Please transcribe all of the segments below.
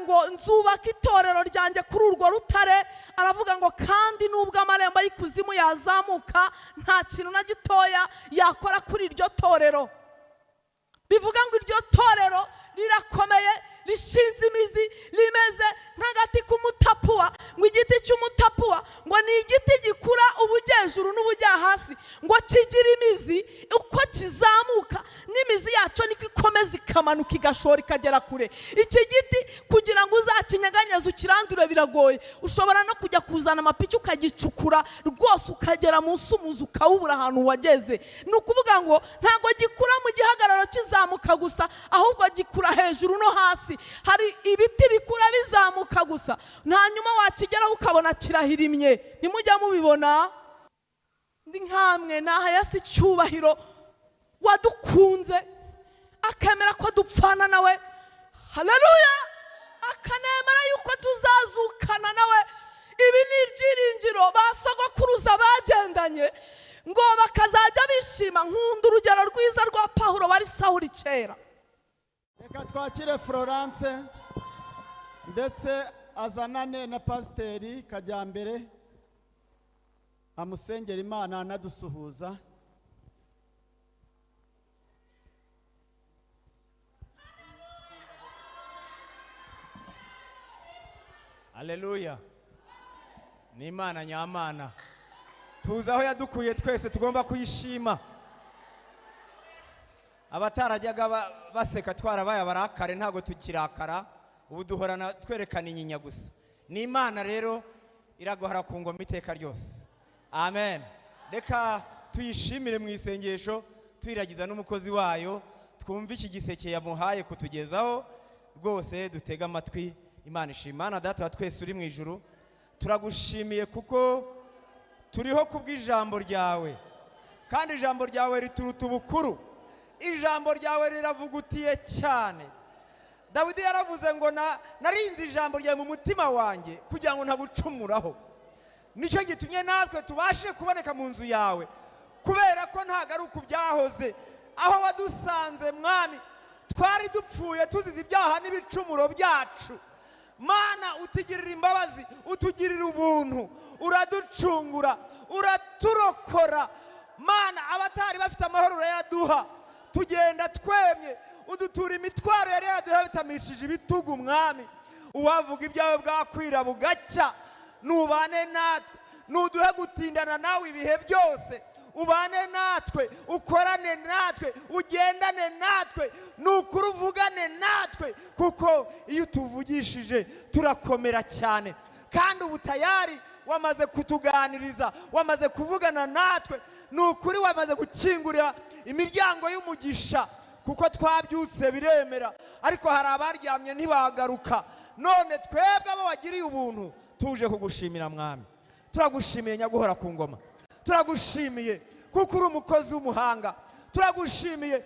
ngo nzubaka itorero ryanjye kuri urwo rutare. Aravuga ngo kandi nubwo amarembo y'ikuzimu yazamuka, nta kintu na gitoya yakora kuri iryo torero. Bivuga ngo iryo torero rirakomeye, rishinze imizi, rimeze nk'agati k'umutapuwa. Ngo igiti cy'umutapuwa ngo ni igiti gikura ubujyejuru n'ubujya hasi, ngo kigira imizi, uko kizamuka n'imizi yacyo niko ikomeza ikamanuka igashora ikagera kure. Iki giti kugira ngo uzakinyeganyeze ukirandure biragoye. Ushobora no kujya kuzana amapiki ukagicukura rwose, ukagera munsi umuzi ukawubura ahantu wageze. Ni ukuvuga ngo ntabwo gikura mu gihagararo kizamuka gusa, ahubwo gikura hejuru no hasi. Hari ibiti bikura bizamuka gusa, hanyuma wakigeraho ukabona kirahirimye. Ntimujya mubibona? Ndi nkamwe naha Yesu icyubahiro wadukunze, akemera ko dupfana nawe. Haleluya! Akanemera yuko tuzazukana nawe. Ibi ni ibyiringiro ba sogokuruza bagendanye, ngo bakazajya bishima. Nkunda urugero rwiza rwa Pawulo wari Sawuli kera. Reka twakire Florence ndetse azanane na Pasiteri Kajyambere, amusengera Imana anadusuhuza. Haleluya! Ni Imana nyamana, tuzi aho yadukuye twese, tugomba kuyishima. Abatarajyaga baseka twarabaye abarakare, ntabwo tukirakara, ubu duhorana twerekana inyinya gusa. Ni Imana rero iraguhara ku ngoma iteka ryose. Amen. Reka tuyishimire mu isengesho, tuyiragiza n'umukozi wayo, twumve iki giseke yamuhaye kutugezaho. Rwose dutega amatwi. Imana ishimana. Data wa twese uri mu ijuru, turagushimiye kuko turiho kubw'ijambo ryawe, kandi ijambo ryawe rituruta ubukuru. Ijambo ryawe riravugutiye cyane. Dawidi yaravuze ngo narinze ijambo ryawe mu mutima wanjye kugira ngo ntagucumuraho. Nicyo gitumye natwe tubashe kuboneka mu nzu yawe, kubera ko ntago ari uku byahoze. Aho wadusanze Mwami, twari dupfuye tuzize ibyaha n'ibicumuro byacu. Mana, utugirira imbabazi, utugirira ubuntu, uraducungura, uraturokora. Mana, abatari bafite amahoro urayaduha, tugenda twemye, udutura imitwaro yari yaduhatamishije ibitugu. Mwami, uwavuga ibyawe bwakwira bugacya. Nubane natwe, nuduhe gutindana nawe ibihe byose. Ubane natwe, ukorane natwe, ugendane natwe, nukuri uvugane natwe, kuko iyo utuvugishije turakomera cyane. Kandi ubu tayari wamaze kutuganiriza, wamaze kuvugana natwe, nukuri wamaze gukingurira imiryango y'umugisha, kuko twabyutse biremera, ariko hari abaryamye ntibagaruka. None twebwe abo wagiriye ubuntu tuje kugushimira Mwami. Turagushimiye nyaguhora ku ngoma, turagushimiye kuko uri umukozi w'umuhanga, turagushimiye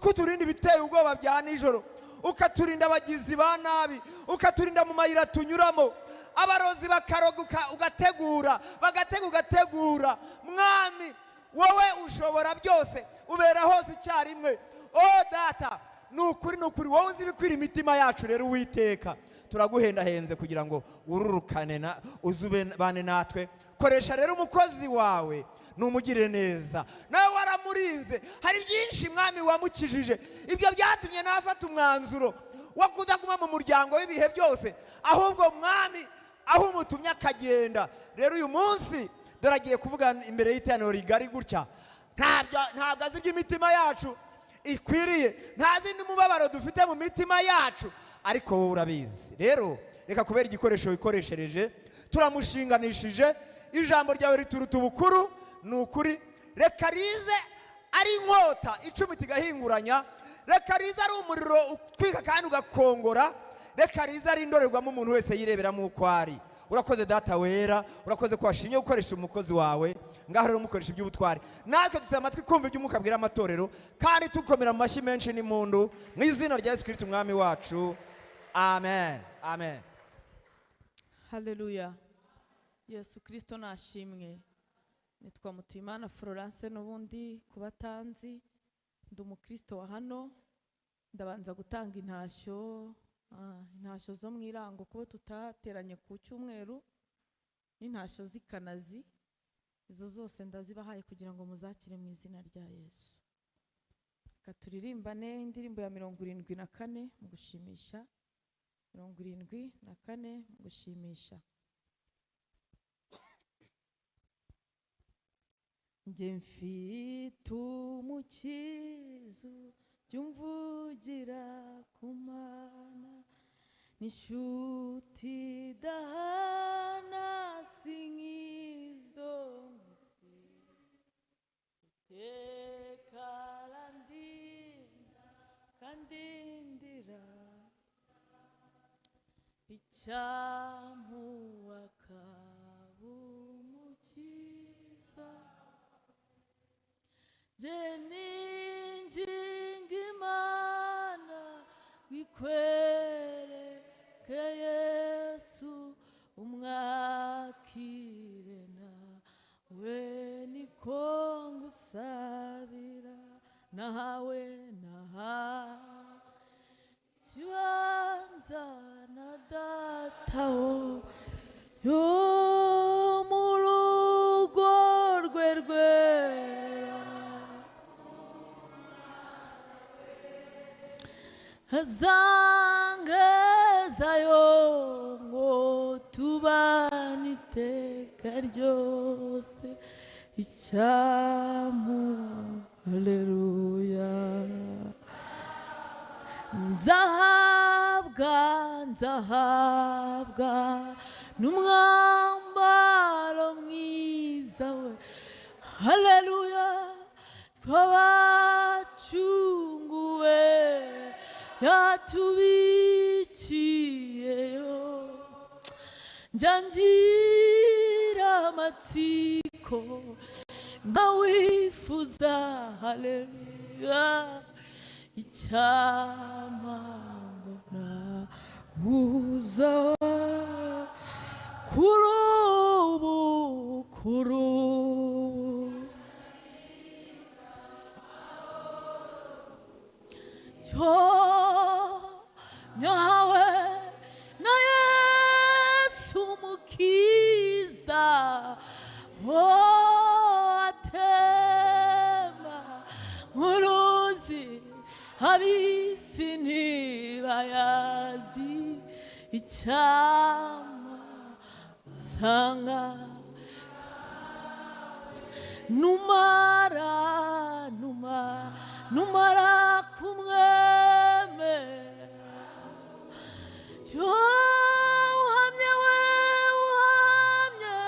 kuturinda ibiteye ubwoba bya nijoro, ukaturinda abagizi ba nabi, ukaturinda mu mayira tunyuramo, abarozi bakaroga ugategura, bagatega ugategura. Mwami, wowe ushobora byose, ubera hose icyarimwe. O Data, nukuri nukuri wowe uzi ibikwira imitima yacu. Rero Uwiteka, turaguhendahenze kugira ngo ururukane na uzubane natwe. Koresha rero umukozi wawe, numugirire neza, nawe waramurinze. Hari byinshi Mwami wamukijije, ibyo byatumye nafata umwanzuro wo kudaguma mu muryango w'ibihe byose, ahubwo Mwami aho umutumye akagenda. Rero uyu munsi dore agiye kuvuga imbere y'iteraniro rigari gutya, ntabwo azi iby'imitima yacu ikwiriye, ntazi n'umubabaro dufite mu mitima yacu, ariko wowe urabizi. Rero reka kubera igikoresho wikoreshereje, turamushinganishije. Ijambo ryawe rituruta ubukuru, ni ukuri. Reka rize ari inkota icumita igahinguranya, reka rize ari umuriro utwika kandi ugakongora, reka rize ari indorerwamo umuntu wese yireberamo uko ari. Urakoze Data wera, urakoze ko washimye gukoresha umukozi wawe. Ngaho rero umukoresha iby'ubutwari, natwe duteze amatwi kumva iby'Umwuka abwira amatorero, kandi tukomera mu mashyi menshi n'impundu, mu izina rya Yesu Kristo Umwami wacu. Amen, amen. Haleluya. Yesu Kristo nashimwe. Nitwa Mutuyimana Florence, n'ubundi kubatanzi ndi umukristo wa hano. Ndabanza gutanga intashyo Intashyo zo mu irango kuko tutateranye ku cyumweru, n'intashyo z'ikanazi, izo zose ndazibahaye kugira ngo muzakire mu izina rya Yesu. Reka turirimbane indirimbo ya 74 mu gushimisha, 74 mu gushimisha. Njye mfite umukizo jya ku Mana, n'inshuti idahana si nk'izo mu isi, iteka arandinda akandindira, icyamuha akaba umukiza. Njye ninginga Imana ngikwereke Yesu, umwakire nawe niko ngusabira, nahawe nahawe ikibanza na data wo yo mu rugo rwe rwera, azangezayo ngo tubane iteka ryose, icyamu haleluya. Nzahabwa nzahabwa n'umwambaro mwiza we, haleluya, twabacunguwe yatubikiyeyo. Njya ngira amatsiko nkawifuza, haleluya, icyampa ngo nawuza kuri ubu, kuri ubu. Yo nyahawe na Yesu umukiza, oh atema nk'uruzi ab'isi ntibayazi, icyampa nsanga numara numara numara kumwemera, yo uhamye we uhamye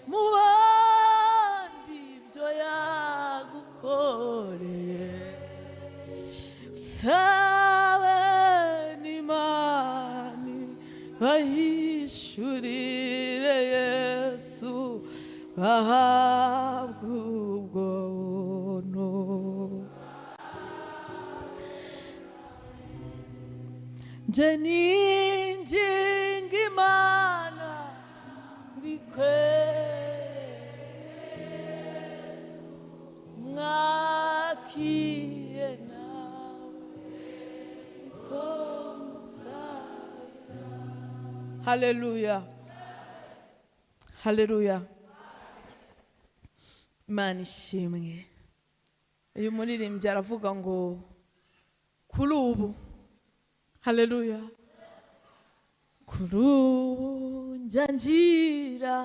mu bandi ibyo yagukoreye, usabe n'Imana bahishurire Yesu, bahabwe ubwo buntu. Njye ninginga Imana ngikwereke, mwakiye nawe niko ngusabira. Haleluya, haleluya. Imana ishimwe. Uyu muririmbyi aravuga ngo kuri ubu, haleluya, kuri ubu njya ngira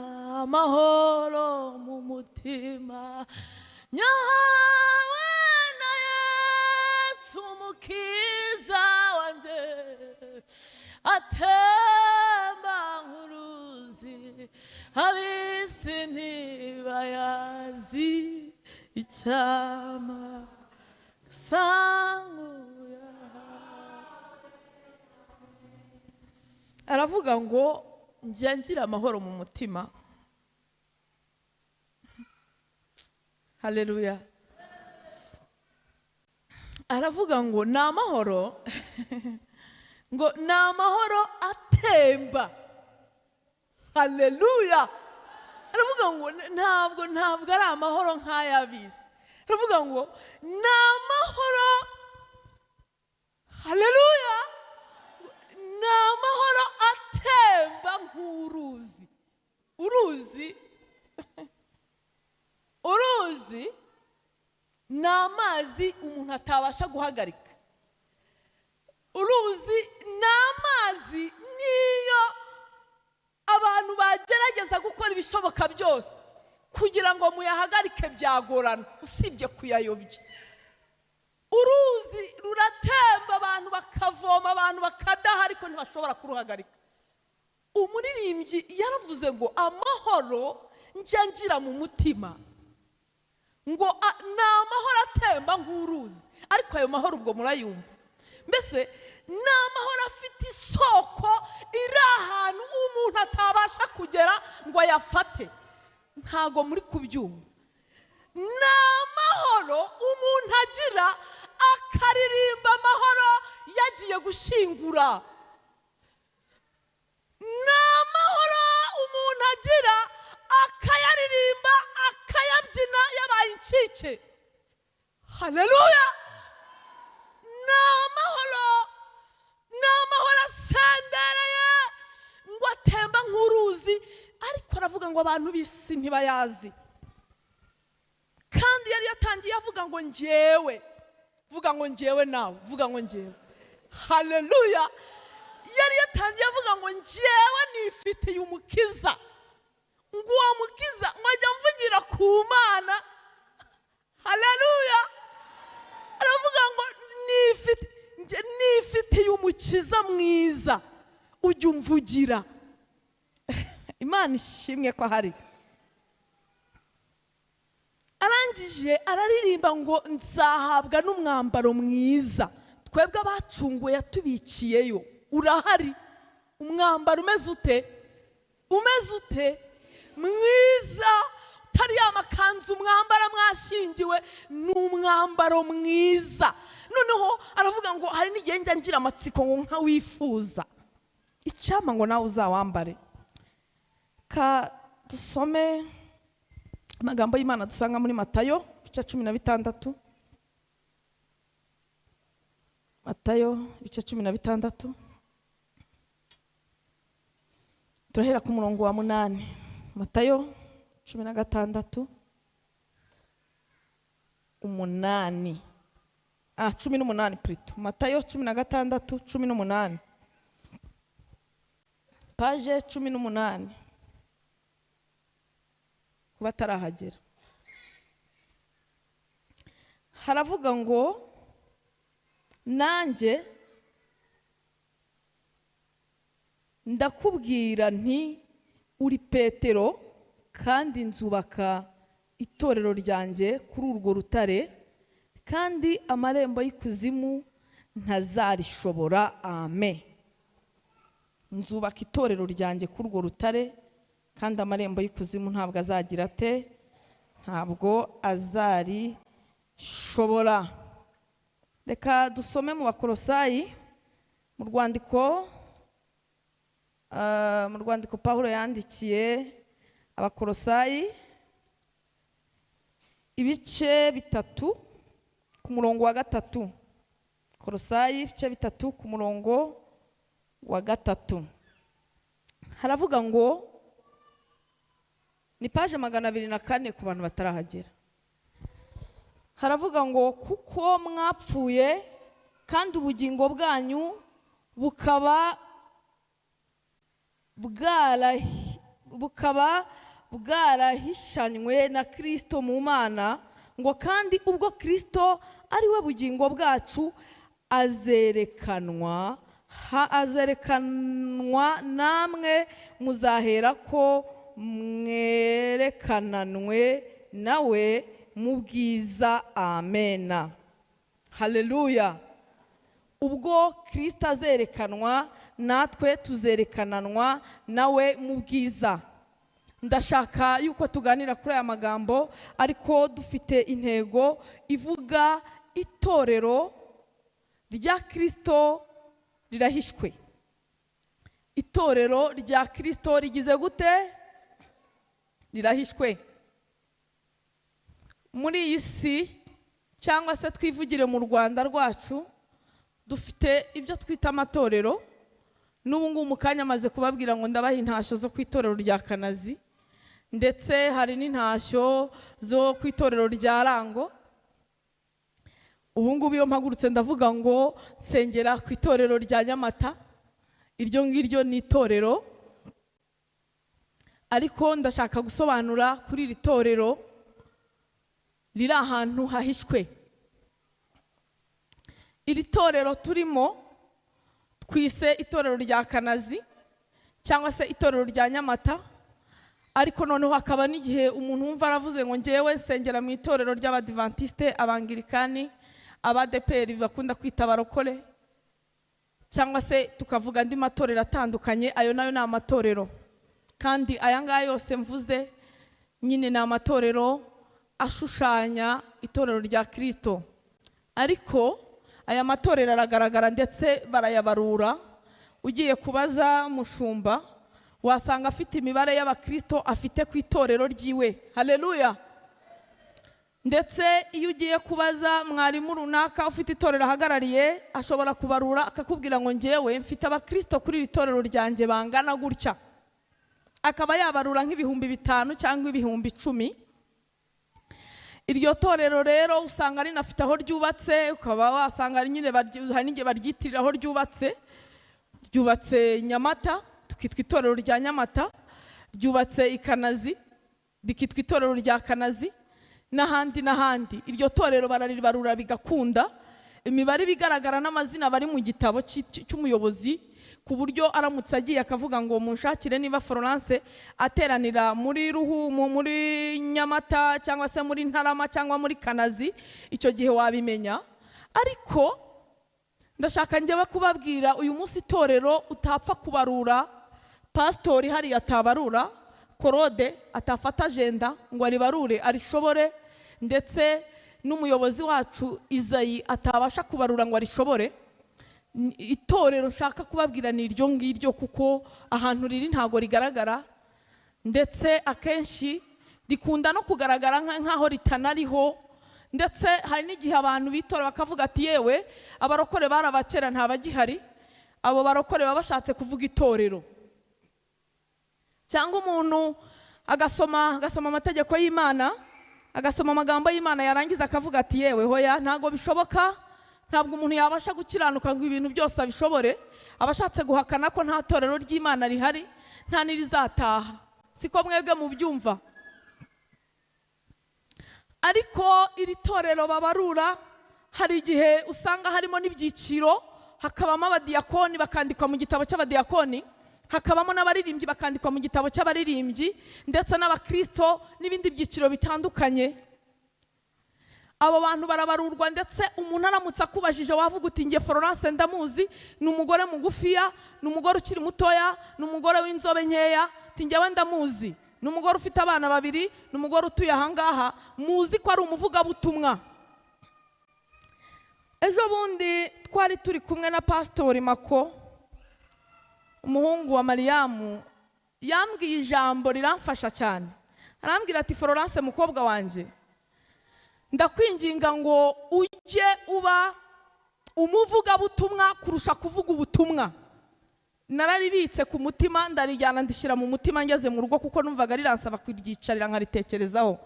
amahoro mu mutima, nyahawe na Yesu umukiza wanjye, atemba nk'uruzi ab'isi ntibayazi, icyampa sanguya. Aravuga ngo njya ngira amahoro mu mutima. Haleluya. Aravuga ngo ni amahoro, ngo ni amahoro atemba. Haleluya. Aravuga ngo ntabwo ari amahoro nk'ay'ab'isi. Aravuga ngo ni amahoro, haleluya, umuntu atabasha guhagarika. Uruzi ni amazi, niyo abantu bagerageza gukora ibishoboka byose kugira ngo muyahagarike byagorana, usibye kuyayobya. Uruzi ruratemba, abantu bakavoma, abantu bakadaha, ariko ntibashobora kuruhagarika. Umuririmbyi yaravuze ngo amahoro njya ngira mu mutima, ngo ni amahoro atemba nk'uruzi. Ariko ayo mahoro ubwo murayumva, mbese ni amahoro afite isoko iri ahantu umuntu atabasha kugera ngo ayafate. Ntago muri kubyumva. Ni amahoro umuntu agira akaririmba amahoro yagiye gushyingura. Ni amahoro umuntu agira akayaririmba akayabyina yabaye incike. Haleluya! Ni amahoro, ni amahoro asendereye ngo atemba nk'uruzi. Ariko aravuga ngo abantu b'isi ntibayazi. Kandi yari yatangiye avuga ngo njyewe, vuga ngo njyewe nawe, vuga ngo njyewe. Haleluya! Yari yatangiye avuga ngo njyewe nifitiye umukiza, ngo uwo mukiza ngo ajya mvugira ku Mana. Haleluya! Aravuga ngo nifitiye umukiza mwiza ujya umvugira. Imana ishimwe ko ahari. Arangije araririmba ngo nzahabwa n'umwambaro mwiza, twebwe abacunguwe yatubikiyeyo. Urahari umwambaro umeze ute? Umeze ute? Mwiza, utari ya makanzu mwambara mwashyingiwe, ni umwambaro mwiza. Noneho aravuga ngo hari n'igihe njya ngira amatsiko ngo nkawifuza, icyampa ngo nawe uzawambare. Ka dusome amagambo y'Imana dusanga muri Matayo ibice 16. Matayo ibice 16, turahera ku murongo wa 8. Matayo 16 8, 18 plutôt. Matayo 16 18, page 18 kuba atarahagera. Haravuga ngo nanjye ndakubwira nti uri Petero, kandi nzubaka itorero ryanjye kuri urwo rutare, kandi amarembo y'ikuzimu ntazarishobora. Amen. Nzubaka itorero ryanjye kuri urwo rutare, kandi amarembo y'ikuzimu ntabwo azagira ate, ntabwo azarishobora. Reka dusome mu Bakolosayi, mu rwandiko Pawulo yandikiye Abakolosayi ibice 3 ku murongo wa 3. Kolosayi ibice 3 ku murongo wa 3. Haravuga ngo, ni page 204 ku bantu batarahagera. Haravuga ngo kuko mwapfuye kandi ubugingo bwanyu bukaba bwarahishanywe na Kristo mu Mana, ngo kandi ubwo Kristo ari we bugingo bwacu azerekanwa namwe muzahera ko mwerekananwe nawe mu bwiza. Amena. Haleluya. Ubwo Kristo azerekanwa natwe tuzerekananwa nawe mu bwiza. Ndashaka yuko tuganira kuri aya magambo, ariko dufite intego ivuga itorero rya Kristo rirahishwe. Itorero rya Kristo rigize gute? Rirahishwe. Muri iyi si, cyangwa se twivugire mu Rwanda rwacu, dufite ibyo twita amatorero. N'ubu ngubu mu kanya amaze kubabwira ngo ndabaha intashyo zo ku itorero rya Kanazi, ndetse hari n'intashyo zo ku itorero rya Rango. Ubu ngubu iyo mpagurutse ndavuga ngo nsengera ku itorero rya Nyamata, iryo ngiryo ni itorero. Ariko ndashaka gusobanura kuri iri torero riri ahantu hahishwe. Iri torero turimo twise itorero rya Kanazi cyangwa se itorero rya Nyamata, ariko noneho hakaba n'igihe umuntu wumva aravuze ngo ngewe nsengera mu itorero ry'Abadivantiste, Abangirikani, Abadeperi bakunda kwita abarokore, cyangwa se tukavuga andi matorero atandukanye. Ayo nayo ni amatorero, kandi aya ngaya yose mvuze nyine ni amatorero ashushanya itorero rya Kristo. Ariko aya matorero aragaragara ndetse barayabarura. Ugiye kubaza mushumba wasanga afite imibare y'abakristo afite ku itorero ryiwe. Haleluya! Ndetse iyo ugiye kubaza mwarimu runaka ufite itorero ahagarariye, ashobora kubarura akakubwira ngo ngewe mfite abakristo kuri iri torero ryanjye bangana gutya, akaba yabarura nk'ibihumbi 5 cyangwa 10,000. Iryo torero rero usanga rinafite aho ryubatse, ukaba wasanga nyine hari n'igihe baryitirira aho ryubatse. Ryubatse Nyamata, tukitwa itorero rya Nyamata, ryubatse i Kanazi, rikitwa itorero rya Kanazi, n'ahandi n'ahandi. Iryo torero bararibarura bigakunda, imibare ibigaragara n'amazina bari mu gitabo cy'umuyobozi, ku buryo aramutse agiye akavuga ngo munshakire niba Florence ateranira muri Ruhumu, muri Nyamata, cyangwa se muri Ntarama, cyangwa muri Kanazi, icyo gihe wabimenya. Ariko ndashaka njyewe kubabwira uyu munsi itorero utapfa kubarura, pasitori hariya atabarura, Korode atafata agenda ngo aribarure arishobore, ndetse n'umuyobozi wacu Izayi atabasha kubarura ngo arishobore. Itorero nshaka kubabwira ni iryo ngiryo, kuko ahantu riri ntago rigaragara, ndetse akenshi rikunda no kugaragara nk'aho ritanariho. Ndetse hari n'igihe abantu bitora bakavuga ati yewe abarokore bari abakera ntabagihari. Abo barokore baba bashatse kuvuga itorero. Cyangwa umuntu agasoma amategeko y'Imana, agasoma amagambo y'Imana, yarangiza akavuga ati yewe hoya ntago bishoboka, ntabwo umuntu yabasha gukiranuka ngo ibintu byose abishobore. Abashatse guhakana ko nta torero ry'Imana rihari, nta n'irizataha. Siko mwebwe mubyumva? Ariko iri torero babarura, hari igihe usanga harimo n'ibyiciro, hakabamo abadiyakoni bakandikwa mu gitabo cy'abadiyakoni, hakabamo n'abaririmbyi bakandikwa mu gitabo cy'abaririmbyi, ndetse n'abakristo n'ibindi byiciro bitandukanye. Abo bantu barabarurwa, ndetse umuntu aramutse akubajije wavuga uti nge Florence ndamuzi, ni umugore mugufiya, ni umugore ukiri mutoya, ni umugore w'inzobe nkeya, ati ngewe ndamuzi, ni umugore ufite abana babiri, ni umugore utuye ahangaha, muzi ko ari umuvugabutumwa. Ejo bundi twari turi kumwe na Pasitori Mako, umuhungu wa Mariyamu, yambwiye ijambo riramfasha cyane. Arambwira ati Florence mukobwa wanjye, ndakwinginga ngo ujye uba umuvugabutumwa kurusha kuvuga ubutumwa. Nararibitse ku mutima, ndarijyana ndishyira mu mutima ngeze mu rugo, kuko numvaga riransaba kuryicarira nkaritekerezaho.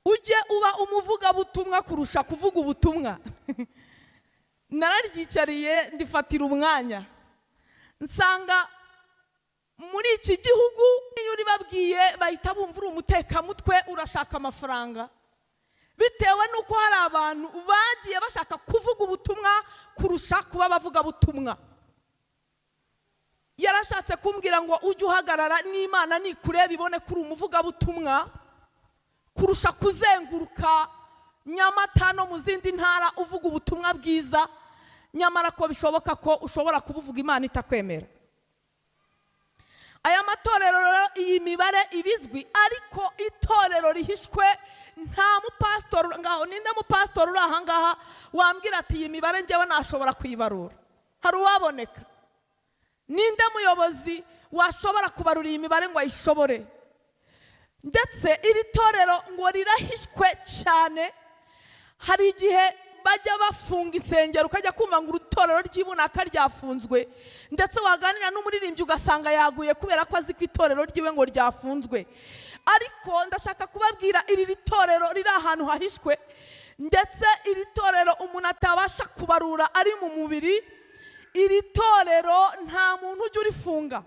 Ujye uba umuvugabutumwa kurusha kuvuga ubutumwa. Nararyicariye ndifatira umwanya, nsanga muri iki gihugu iyo uribabwiye bahita bumva uri umutekamutwe, urashaka amafaranga, bitewe n'uko hari abantu bagiye bashaka kuvuga ubutumwa kurusha kuba abavugabutumwa. Yarashatse kumbwira ngo ujye uhagarara n'Imana nikureba ibone kuri umuvugabutumwa kurusha kuzenguruka Nyamata no mu zindi ntara uvuga ubutumwa bwiza, nyamara ko bishoboka ko ushobora kubuvuga Imana itakwemera. Aya matorero rero, iyi mibare ibizwi, ariko itorero rihishwe nta mupasitori ngaho. Ninde mupasitori uri aha ngaha wambwira ati iyi mibare njyewe nashobora kuyibarura? Hari uwaboneka? Ninde muyobozi washobora kubarura iyi mibare ngo ayishobore? Ndetse iri torero ngo rirahishwe cyane. Hari igihe bajya bafunga insengero, ukajya kumva ngo urutorero ry'ibunaka ryafunzwe, ndetse waganira n'umuririmbyi ugasanga yaguye kubera ko azi ko itorero ryiwe ngo ryafunzwe. Ariko ndashaka kubabwira iri torero riri ahantu hahishwe, Ndetse iri torero umuntu atabasha kubarura ari mu mubiri. Iri torero nta muntu ujya urifunga.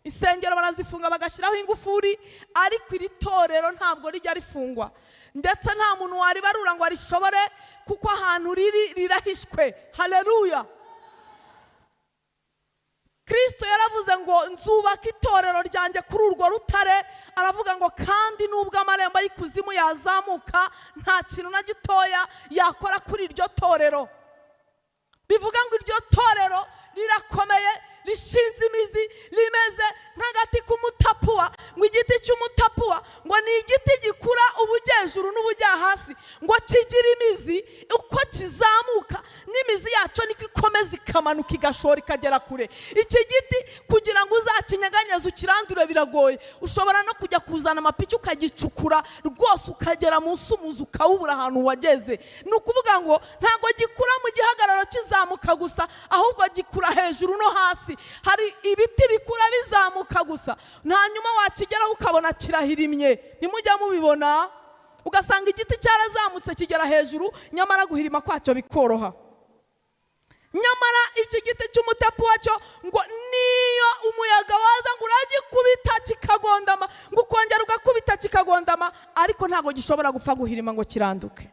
Insengero barazifunga bagashyiraho ingufuri, ariko iri torero ntabwo rijya rifungwa, ndetse nta muntu waribarura ngo arishobore, kuko ahantu riri rirahishwe. Haleluya! Kristo yaravuze ngo nzubaka itorero ryanjye kuri urwo rutare. Aravuga ngo kandi nubwo amarembo y'ikuzimu yazamuka, nta kintu na gitoya yakora kuri iryo torero. Bivuga ngo iryo torero rirakomeye, rishinze imizi, rimeze nk'agati k'umutapuwa. Ngo igiti cy'umutapuwa ngo ni igiti gikura ubujyejuru n'ubujya hasi, ngo kigira imizi, uko kizamuka n'imizi yacyo niko ikomeza ikamanuka igashora ikagera kure. Iki giti kugira ngo uzakinyeganyeze ukirandure biragoye. Ushobora no kujya kuzana amapiki ukagicukura rwose, ukagera munsi umuzi ukawubura ahantu wageze. Ni ukuvuga ngo ntabwo gikura mu gihagararo kizamuka gusa, ahubwo gikura hejuru no hasi. Hari ibiti bikura bizamuka gusa, hanyuma wakigeraho ukabona kirahirimye. Ntimujya mubibona, ugasanga igiti cyarazamutse kigera hejuru, nyamara guhirima kwacyo bikoroha. Nyamara iki giti cy'umutapu wacyo ngo niyo umuyaga waza ngo uragikubita kikagondama, ngo ukongera ugakubita kikagondama, ariko ntabwo gishobora gupfa guhirima ngo kiranduke.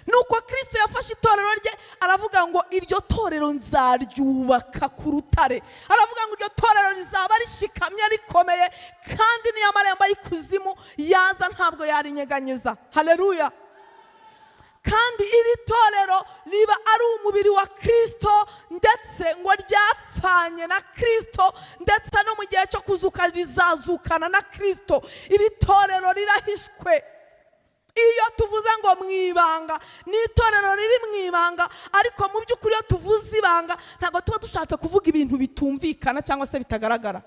Nuko Kristo yafashe itorero rye, aravuga ngo iryo torero nzaryubaka ku rutare. Aravuga ngo iryo torero rizaba rishikamye rikomeye, kandi niyo amarembo y'ikuzimu yaza ntabwo yarinyeganyeza. Haleluya! Kandi iri torero riba ari umubiri wa Kristo, ndetse ngo ryapfanye na Kristo, ndetse no mu gihe cyo kuzuka rizazukana na Kristo. Iri torero rirahishwe. Iyo tuvuze ngo mu ibanga, ni itorero riri mu ibanga, ariko mu by'ukuri iyo tuvuze ibanga ntabwo tuba dushatse kuvuga ibintu bitumvikana cyangwa se bitagaragara.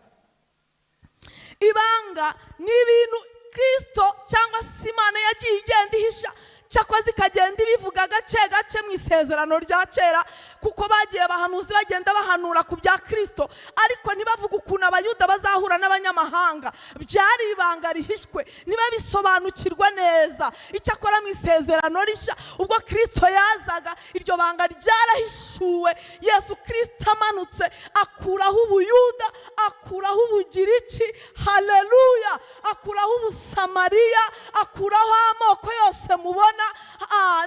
Ibanga ni ibintu Kristo cyangwa se Imana yagiye igenda ihisha, cyakoze ikagenda ibivuga gake gake mu isezerano rya kera, kuko bagiye abahanuzi bagenda bahanura ku bya Kristo, ariko ntibavuga ukuntu abayuda bazahura n'abanyamahanga. Byari ibanga rihishwe, ntibabisobanukirwa neza. Icyakora mu isezerano rishya, ubwo Kristo yazaga, iryo banga ryarahishuwe. Yesu Kristo amanutse akuraho ubuyuda, akuraho ubugiriki, haleluya, akuraho ubusamariya, akuraho amoko yose mubona.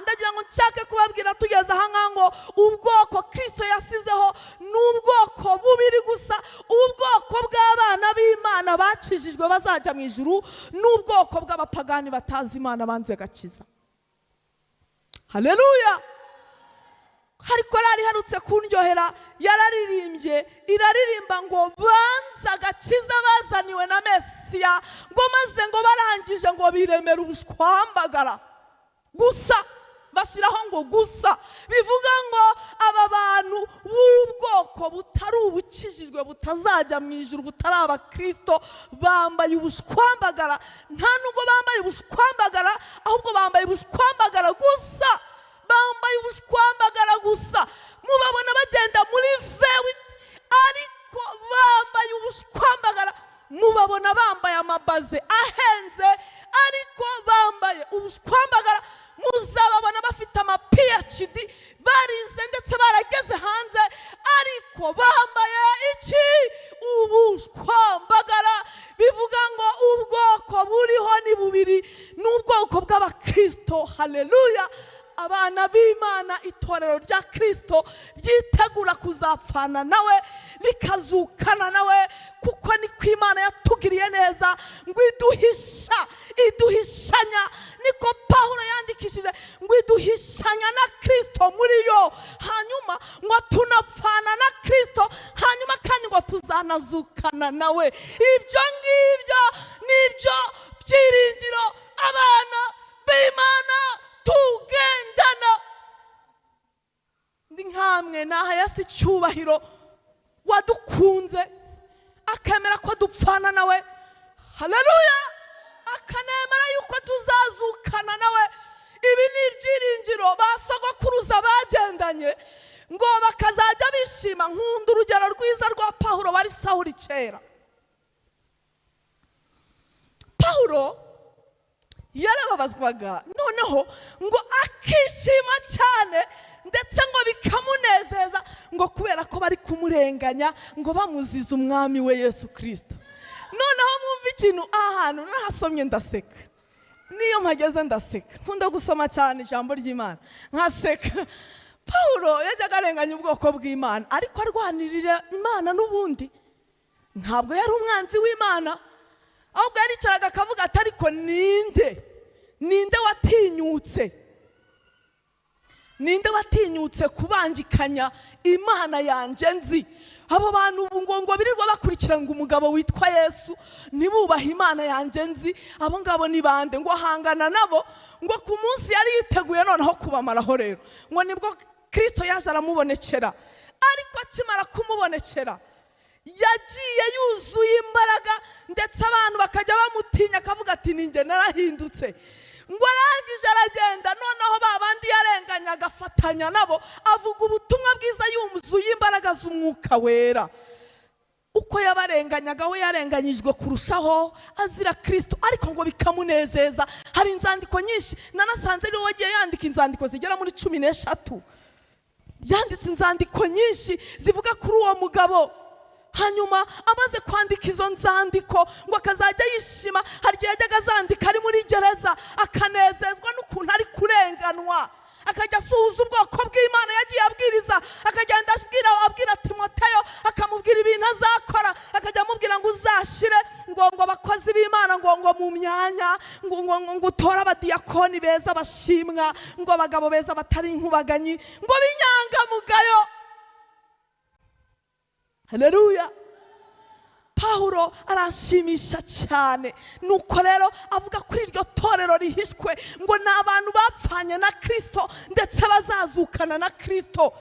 Ndagira ngo nshake kubabwira tugeze aha ngaha ngo ubwoko Kristo yasizeho ni ubwoko bubiri gusa: ubwoko bw'abana b'Imana bakijijwe bazajya mu ijuru, n'ubwoko bw'abapagani batazi Imana banze gakiza. Haleluya! Hari korali iherutse kundyohera, yararirimbye, iraririmba ngo banze agakiza bazaniwe na Mesiya, ngo maze ngo barangije ngo biremera ubushwambagara gusa. Bashyiraho ngo gusa, bivuga ngo aba bantu b'ubwoko butari ubukijijwe, butazajya mu ijuru, butari abakristo, bambaye ubushwambagara. Nta nubwo bambaye ubushwambagara, ahubwo bambaye ubushwambagara gusa. Bambaye ubushwambagara gusa. Mubabona bagenda muri vewiti, ariko bambaye ubushwambagara. Mubabona bambaye amabaze ahenze, ariko bambaye ubushwambagara. Muzababona bafite ama PhD, barize ndetse barageze hanze, ariko bambaye iki? Ubushwambagara. Bivuga ngo ubwoko buriho ni bubiri, n'ubwoko bw'abakristo. Haleluya! Abana b'Imana, itorero rya Kristo ryitegura kuzapfana nawe, rikazukana nawe, kuko niko Imana yatugiriye neza ngo iduhisha, iduhishanya. Niko Pawulo yandikishije ngo iduhishanya na Kristo muri yo, hanyuma ngo tunapfana na Kristo, hanyuma kandi ngo tuzanazukana nawe. Ibyo ngibyo nibyo byiringiro abana b'Imana tugendana. Ndi nkamwe naha Yesu icyubahiro wadukunze, akemera ko dupfana nawe. Haleluya! Akanemera yuko tuzazukana nawe. Ibi ni ibyiringiro ba sogokuruza bagendanye, ngo bakazajya bishima. Nkunda urugero rwiza rwa Pawulo wari Sawuli kera. Pawulo Yarababazwaga noneho ngo akishima cyane, ndetse ngo bikamunezeza, ngo kubera ko bari kumurenganya ngo bamuziza umwami we Yesu Kristo. Noneho mwumva ikintu, ahantu nahasomye ndaseka, niyo mpageze ndaseka, nkunda gusoma cyane ijambo ry'Imana nkaseka. Pawulo yajyaga arenganya ubwoko bw'Imana, ariko arwanirira Imana n'ubundi ntabwo yari umwanzi w'Imana, ahubwo yaricaraga akavuga ati ariko ninde watinyutse, ninde watinyutse kubangikanya Imana yanjye nzi? Abo bantu ubu ngo birirwa bakurikira ngo umugabo witwa Yesu ntibubahe Imana yanjye nzi, abo ngabo ni bande? Ngo ahangana nabo, ngo ku munsi yari yiteguye noneho kubamaraho rero, ngo nibwo Kristo yaje aramubonekera. Ariko akimara kumubonekera yagiye yuzuye imbaraga, ndetse abantu bakajya bamutinya, akavuga ati ninjye narahindutse. Ngo arangije aragenda, noneho ba bandi yarenganya agafatanya nabo, avuga ubutumwa bwiza yuzuye imbaraga z'umwuka wera. Uko yabarenganyaga we yarenganyijwe kurushaho azira Kristo, ariko ngo bikamunezeza. Hari inzandiko nyinshi nanasanze ariwe wagiye yandika inzandiko zigera muri 13. Yanditse inzandiko nyinshi zivuga kuri uwo mugabo. Hanyuma amaze kwandika izo nzandiko ngo akazajya yishima. Hari igihe yajyaga azandika ari muri gereza, akanezezwa n'ukuntu ari kurenganwa, akajya asuhuza ubwoko bw'Imana yagiye abwiriza, akagenda abwira Timoteyo, akamubwira ibintu azakora, akajya amubwira ngo uzashire ngo abakozi b'Imana ngo mu myanya, ngo utore abadiyakoni beza bashimwa, ngo abagabo beza batari inkubaganyi, ngo b'inyangamugayo. Haleluya. Pawulo arashimisha cyane. Nuko rero avuga kuri iryo torero rihishwe ngo ni abantu bapfanye na Kristo ndetse bazazukana na Kristo.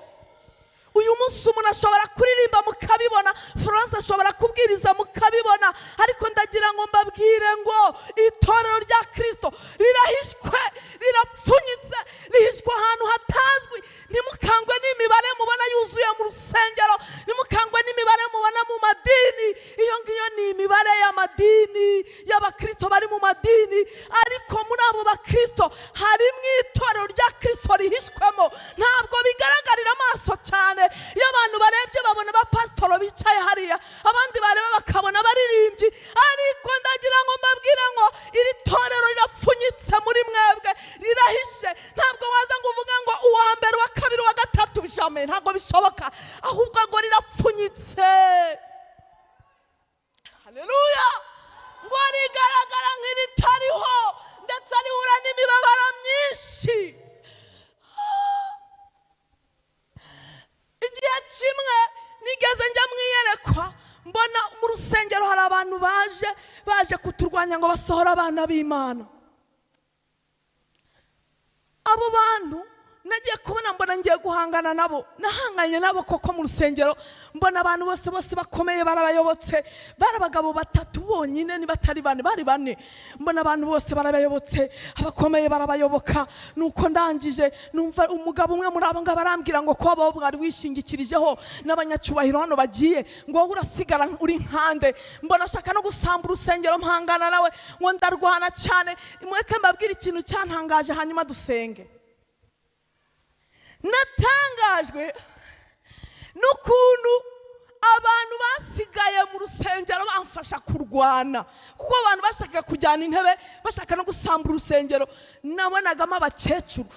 Uyu munsi umuntu ashobora kuririmba mukabibona, Florence ashobora kubwiriza mukabibona, ariko ndagira ngo mbabwire ngo itorero rya Kristo rirahishwe, rirapfunyitse, rihishwe ahantu hatazwi. Ntimukangwe n'imibare mubona yuzuye mu rusengero, ntimukangwe n'imibare mubona mu madini. Iyo ngiyo ni imibare y'amadini y'abakristo bari mu madini, ariko muri abo bakristo harimo itorero rya Kristo rihishwemo. Ntabwo bigaragarira amaso cyane. Iyo abantu barebye babona abapasitoro bicaye hariya, abandi bareba bakabona abaririmbyi, ariko ndagira ngo mbabwire ngo iri torero rirapfunyitse muri mwebwe, rirahishe. Ntabwo waza ngo uvuge ngo uwa mbere, uwa kabiri, uwa gatatu, jamais, ntabwo bishoboka, ahubwo ngo rirapfunyitse. Haleluya. Ngo rigaragara nk'iritariho, ndetse rihura n'imibabaro myinshi. Igihe kimwe nigeze njya mwiyerekwa, mbona mu rusengero hari abantu baje kuturwanya ngo basohore abana b'Imana. Abo bantu nagiye kubona mbona ngiye guhangana nabo, nahanganye nabo koko mu rusengero, mbona abantu bose bakomeye barabayobotse, bari abagabo batatu bonyine, ni batari bane, bari bane. Mbona abantu bose barabayobotse, abakomeye barabayoboka. Nuko ndangije numva umugabo umwe muri abo ngabo arambwira ngo ko abo bwari wishingikirijeho n'abanyacyubahiro hano bagiye, ngo wowe urasigara uri nkande. Mbona ashaka no gusamba urusengero, mpangana nawe ngo ndarwana cyane. Mureke mbabwire ikintu cyantangaje hanyuma dusenge. Natangajwe n'ukuntu abantu basigaye mu rusengero bamfasha kurwana, kuko abantu bashaka kujyana intebe, bashaka no gusamba urusengero. Nabonagamo abakecuru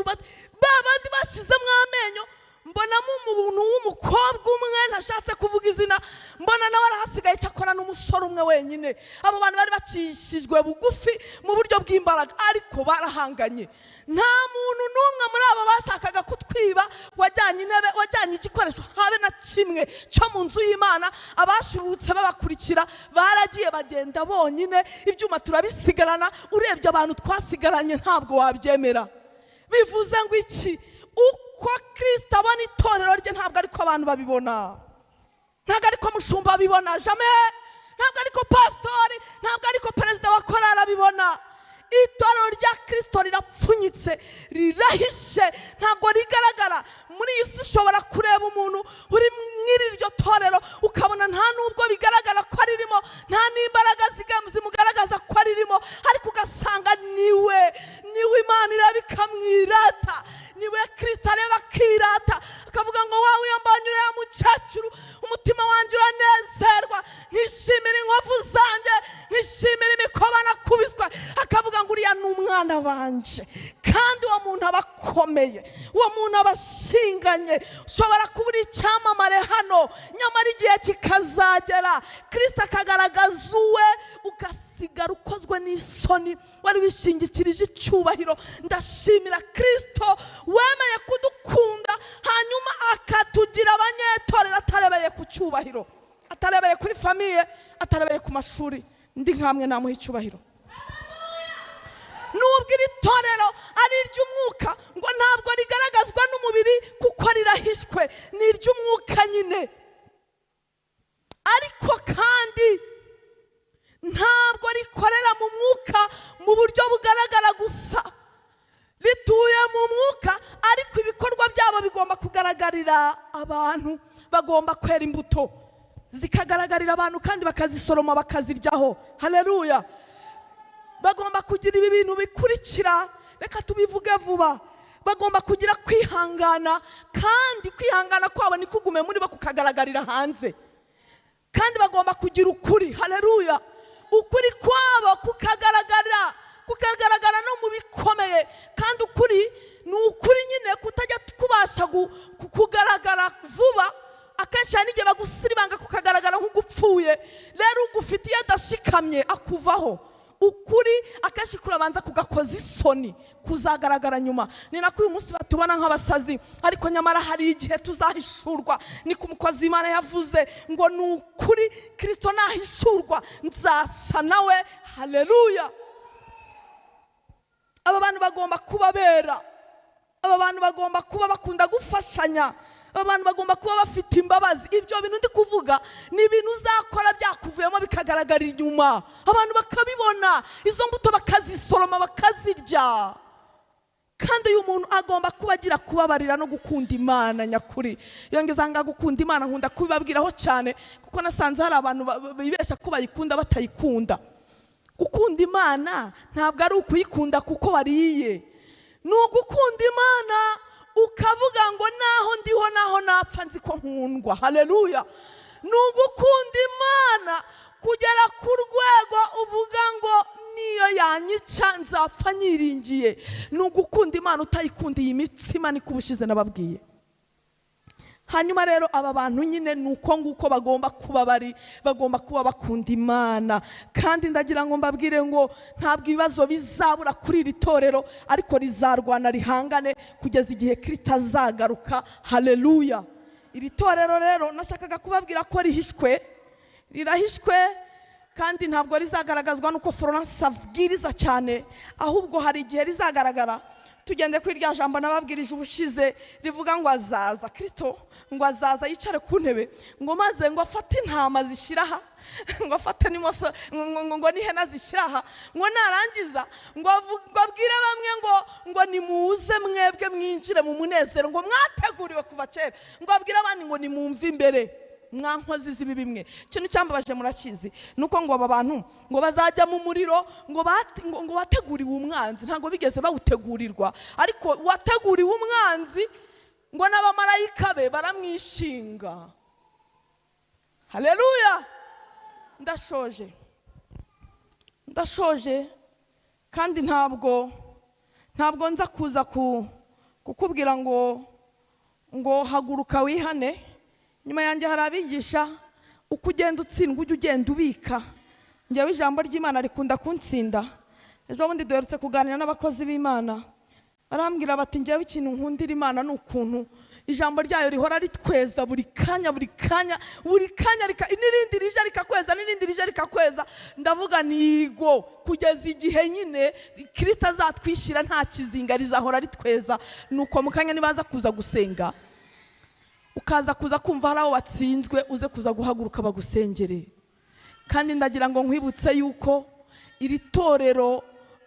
babandi bashizemo amenyo, mbonamo umuntu w'umukobwa umwe ntashatse kuvuga izina, mbona nawe arahasigaye, cyakora n'umusore umwe wenyine. Abo bantu bari bacishijwe bugufi mu buryo bw'imbaraga, ariko barahanganye. Nta muntu n'umwe muri abo bashakaga kutwiba wajyanye intebe, wajyanye igikoresho habe na kimwe cyo mu nzu y'Imana. Abashurutse babakurikira baragiye bagenda bonyine, ibyuma turabisigarana. Urebye abantu twasigaranye ntabwo wabyemera. Bivuze ngo iki? Uko Kristo abona itorero rye ntabwo ariko abantu babibona, ntabwo ariko mushumba abibona, jamais, ntabwo ariko pastori, ntabwo ariko perezida wa korali abibona. Itorero rya Kristo rirapfunyitse, rirahishe, ntabwo rigaragara. Muri iyi si ushobora kureba umuntu uri muri iryo torero ukabona nta nubwo bigaragara ko aririmo, nta n'imbaraga zimugaragaza ko aririmo, ariko ugasanga Yarabanje. Kandi uwo muntu aba akomeye, uwo muntu aba ashinganye. Ushobora kuba uri icyamamare hano, nyamara igihe kikazagera Kristo akagaragaza uwe, ugasigara ukozwe n'isoni, wari wishingikirije icyubahiro. Ndashimira Kristo wemeye kudukunda, hanyuma akatugira abanyetorero atarebeye ku cyubahiro, atarebeye kuri famiye, atarebeye ku mashuri. Ndi nkamwe namuha icyubahiro. Nubwo iri torero ari iry'umwuka, ngo ntabwo rigaragazwa n'umubiri kuko rirahishwe, ni iry'umwuka nyine. Ariko kandi ntabwo rikorera mu mwuka mu buryo bugaragara gusa, rituye mu mwuka, ariko ibikorwa byabo bigomba kugaragarira abantu. Bagomba kwera imbuto zikagaragarira abantu, kandi bakazisoroma bakaziryaho. Haleluya. Bagomba kugira ibi bintu bikurikira, reka tubivuge vuba. Bagomba kugira kwihangana, kandi kwihangana kwabo ntikugume muri bo, kukagaragarira hanze. Kandi bagomba kugira ukuri. Haleluya. Ukuri kwabo kukagaragara no mu bikomeye. Kandi ukuri ni ukuri nyine kutajya kubasha kugaragara vuba. Akenshi hari n'igihe bagusiribanga kukagaragara nk'ugupfuye. Rero ugufitiye adashikamye akuvaho. Ukuri akenshi kurabanza kugakoza isoni, kuzagaragara nyuma. Ni nako uyu munsi batubona nk'abasazi, ariko nyamara hari igihe tuzahishurwa. Niko umukozi Imana yavuze ngo ni ukuri Kristo nahishurwa nzasa nawe. Haleluya. Aba bantu bagomba kuba bera, aba bantu bagomba kuba bakunda gufashanya, aba bantu bagomba kuba bafite imbabazi. Ibyo bintu ndi kuvuga ni ibintu uzakora byakuvuyemo bikagaragara inyuma, abantu bakabibona, izo mbuto bakazisoroma bakazirya. Kandi uyu muntu agomba kuba agira kubabarira no gukunda Imana nyakuri. Iyo ngeze aha ngaha gukunda Imana nkunda kubibabwiraho cyane, kuko nasanze hari abantu bibeshya ko bayikunda batayikunda. Gukunda Imana ntabwo ari ukuyikunda kuko wariye, ni ugukunda Imana ukavuga ngo naho ndiho naho napfa nzi ko nkundwa. Haleluya. Ni ugukunda Imana kugera ku rwego uvuga ngo niyo yanyica nzapfa nyiringiye. Ni ugukunda Imana utayikundiye imitsima, niko ubushize nababwiye. Hanyuma rero aba bantu nyine ni uko nguko bagomba kuba bari, bagomba kuba bakunda Imana. Kandi ndagira ngo mbabwire ngo ntabwo ibibazo bizabura kuri iri torero, ariko rizarwana rihangane kugeza igihe Kristo azagaruka. Haleluya. Iri torero rero nashakaga kubabwira ko rihishwe, rirahishwe, kandi ntabwo rizagaragazwa nuko Florence abwiriza cyane, ahubwo hari igihe rizagaragara. Tugende kuri rya jambo nababwirije ubushize rivuga ngo azaza Kristo, ngo azaza yicare ku ntebe, ngo maze ngo afate intama zishyira aha, ngo afate n'imoso, ngo n'ihene zishyira aha, ngo narangiza ngo abwire bamwe ngo nimuze mwebwe mwinjire mu munezero, ngo mwateguriwe kuva kera, ngo abwire abandi ngo nimumve imbere mwa nkozi z'ibibi bimwe. Ikintu cyambabaje murakizi, nuko ngo aba bantu ngo bazajya mu muriro, ngo wateguriwe umwanzi, ntabwo bigeze bawutegurirwa, ariko wateguriwe umwanzi ngo n'abamarayika be baramwishinga. Haleluya. Ndashoje, ndashoje, kandi ntabwo nza kuza kukubwira ngo haguruka wihane. Nyuma yanjye hari abigisha uko ugenda utsindwa ujya ugenda ubika. Njyewe ijambo ry'Imana rikunda kuntsinda. Ejo bundi duherutse kuganira n'abakozi b'Imana, barambwira bati njyewe ikintu nkundira Imana ni ukuntu ijambo ryayo rihora ritweza buri kanya, buri kanya, buri kanya, n'irindi rije rikakweza, n'irindi rije rikakweza. Ndavuga nigo kugeza igihe nyine Kristo azatwishyira nta kizinga, rizahora ritweza. Nuko mu kanya nibaza kuza gusenga, ukaza kuza kumva hari aho watsinzwe, uze kuza guhaguruka bagusengere. Kandi ndagira ngo nkwibutse yuko iri torero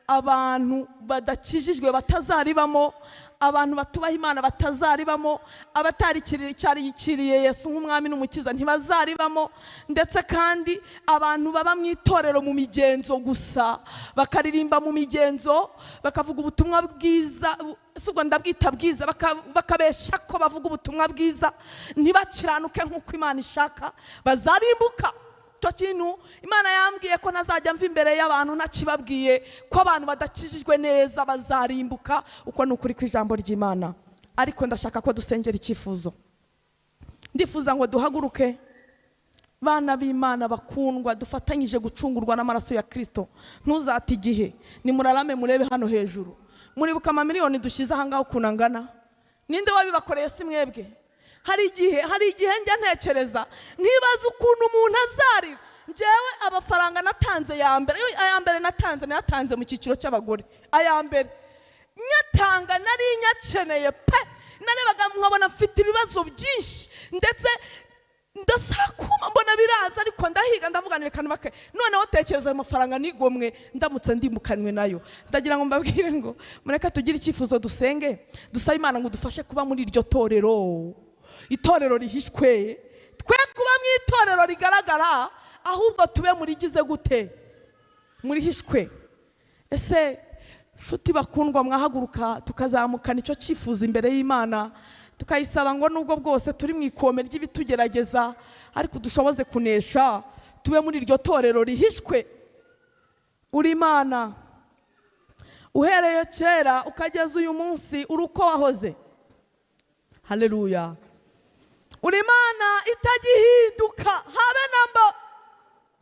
abantu badakijijwe batazaribamo, abantu batubaha Imana batazaribamo, abatarikiriye Yesu nk'umwami n'umukiza ntibazaribamo, ndetse kandi abantu baba mu itorero mu migenzo gusa, bakaririmba mu migenzo, bakavuga ubutumwa bwiza, ubwo ndabwita bwiza, bakabeshya ko bavuga ubutumwa bwiza, ntibakiranuke nk'uko Imana ishaka, bazarimbuka. Icyo kintu Imana yambwiye ko ntazajya mva imbere y'abantu ntakibabwiye, ko abantu badakijijwe neza bazarimbuka. Uko ni ukuri kw'ijambo ry'Imana. Ariko ndashaka ko dusengera icyifuzo. Ndifuza ngo duhaguruke, bana b'Imana bakundwa, dufatanyije gucungurwa n'amaraso ya Kristo. Ntuzate igihe, nimurarame murebe hano hejuru. Muribuka amamiliyoni dushyize aha ngaha ukuntu angana? Ninde wabibakoreye? Si mwebwe? Hari igihe njya ntekereza nkibaza ukuntu umuntu azarira. Njyewe amafaranga natanze ya mbere, aya mbere natanze nayatanze mu cyiciro cy'abagore, aya mbere nyatanga nari nyakeneye pe, narebaga nkabona mfite ibibazo byinshi, ndetse ndasakuma mbona biranze, ariko ndahiga ndavuga reka nubake. Noneho tekereza ayo mafaranga nigomwe ndamutse ndimukanywe nayo. Ndagira ngo mbabwire ngo mureka tugire icyifuzo, dusenge, dusabe Imana ngo dufashe kuba muri iryo torero, itorero rihishwe. Twe kuba mu itorero rigaragara, ahubwo tube muri gize gute, muri hishwe. Ese nshuti bakundwa, mwahaguruka tukazamukana icyo cyifuzo imbere y'Imana, tukayisaba ngo nubwo bwose turi mu ikome ry'ibitugerageza, ariko dushoboze kunesha, tube muri iryo torero rihishwe. Uri Imana uhereye kera ukageza uyu munsi, uri uko wahoze. Haleluya. Uri Imana itagihinduka habe namba,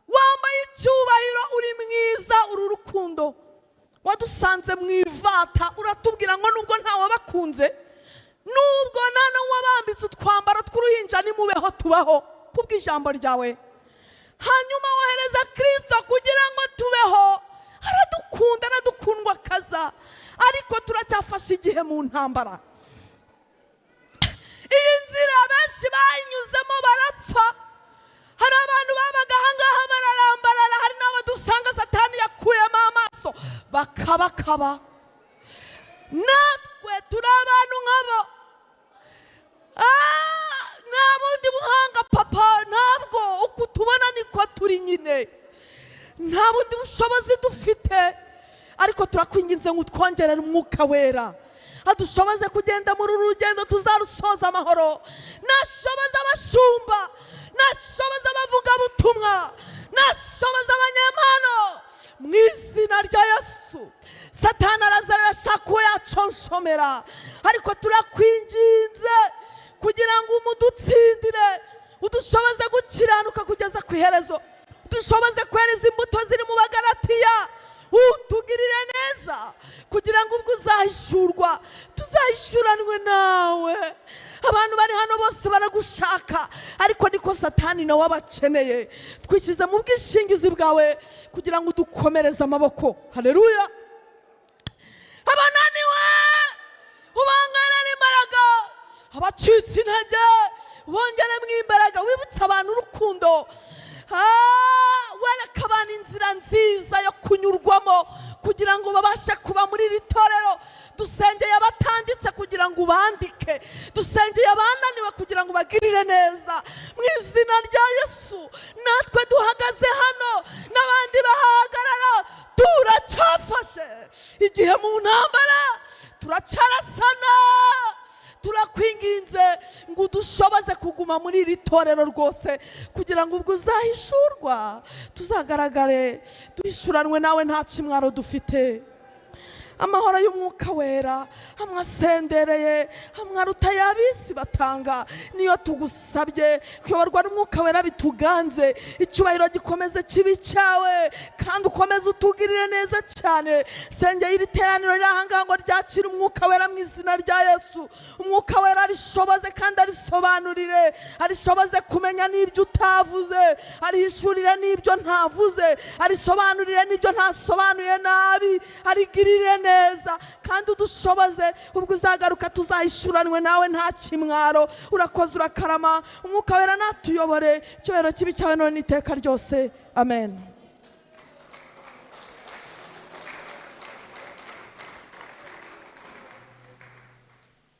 wambaye icyubahiro, uri mwiza, uri urukundo. Wadusanze mu ivata, uratubwira ngo nubwo ntawe wabakunze, nubwo nta n'uwabambitse utwambaro tw'uruhinja, nimubeho tubaho kubw'ijambo ryawe. Hanyuma wohereza Kristo kugira ngo tubeho. Aradukunda, aradukundwa akaza, ariko turacyafashe igihe mu ntambara. Iyi nzira benshi bayinyuzemo barapfa. Hari abantu babaga aha ngaha bararambarara, hari n'abo dusanga Satani yakuyemo amaso bakabakaba. Natwe turi abantu nk'abo. Nta bundi buhanga papa, ntabwo uko tubona niko turi nyine, nta bundi bushobozi dufite, ariko turakwinginze ngo utwongerere umwuka wera, adushoboze kugenda muri uru rugendo tuzarusoza amahoro. Nashoboza abashumba, nashoboza abavugabutumwa, nashoboza abanyempano, mu izina rya Yesu. Satani araza arashaka uwo yaconshomera, ariko turakwinginze kugira ngo umudutsindire, udushoboze gukiranuka kugeza ku iherezo, udushoboze kwereza imbuto ziri mu Bagalatiya, utugirire neza kugira ngo ubwo uzahishurwa tuzahishuranwe nawe. Abantu bari hano bose baragushaka, ariko niko Satani nawe abakeneye. Twishyize mu bwishingizi bwawe kugira ngo udukomereze amaboko. Haleluya. Abananiwe ubongerere imbaraga, abacitse intege bongeremo imbaraga, wibutse abantu urukundo, wereka abantu inzira nziza yo kunyurwamo kugira ngo babashe kuba muri iri torero. Dusengeye abatanditse kugira ngo ubandike, dusengeye abananiwe kugira ngo bagirire neza, mu izina rya Yesu. Natwe duhagaze hano n'abandi bahagarara, turacyafashe igihe mu ntambara, turacyarasana. Turakwinginze ngo udushoboze kuguma muri iri torero rwose, kugira ngo ubwo uzahishurwa tuzagaragare duhishuranwe nawe nta kimwaro dufite. Amahoro y'umwuka wera amwe asendereye, amwe aruta y'ab'isi batanga, niyo tugusabye kuyoborwa n'umwuka wera bituganze. Icyubahiro gikomeze kibi cyawe, kandi ukomeze utugirire neza cyane. Sengeye iri teraniro riri aha ngaha ngo ryakire umwuka wera mu izina rya Yesu. Umwuka wera arishoboze kandi arisobanurire, arishoboze kumenya n'ibyo utavuze, arihishurire n'ibyo ntavuze, arisobanurire n'ibyo ntasobanuye nabi, arigirire neza, kandi udushoboze ubwo uzagaruka tuzahishuranwe nawe nta kimwaro. Urakoze, urakarama. Umwuka wera natuyobore. Icyubahiro kibi cyawe none iteka ryose. Amen.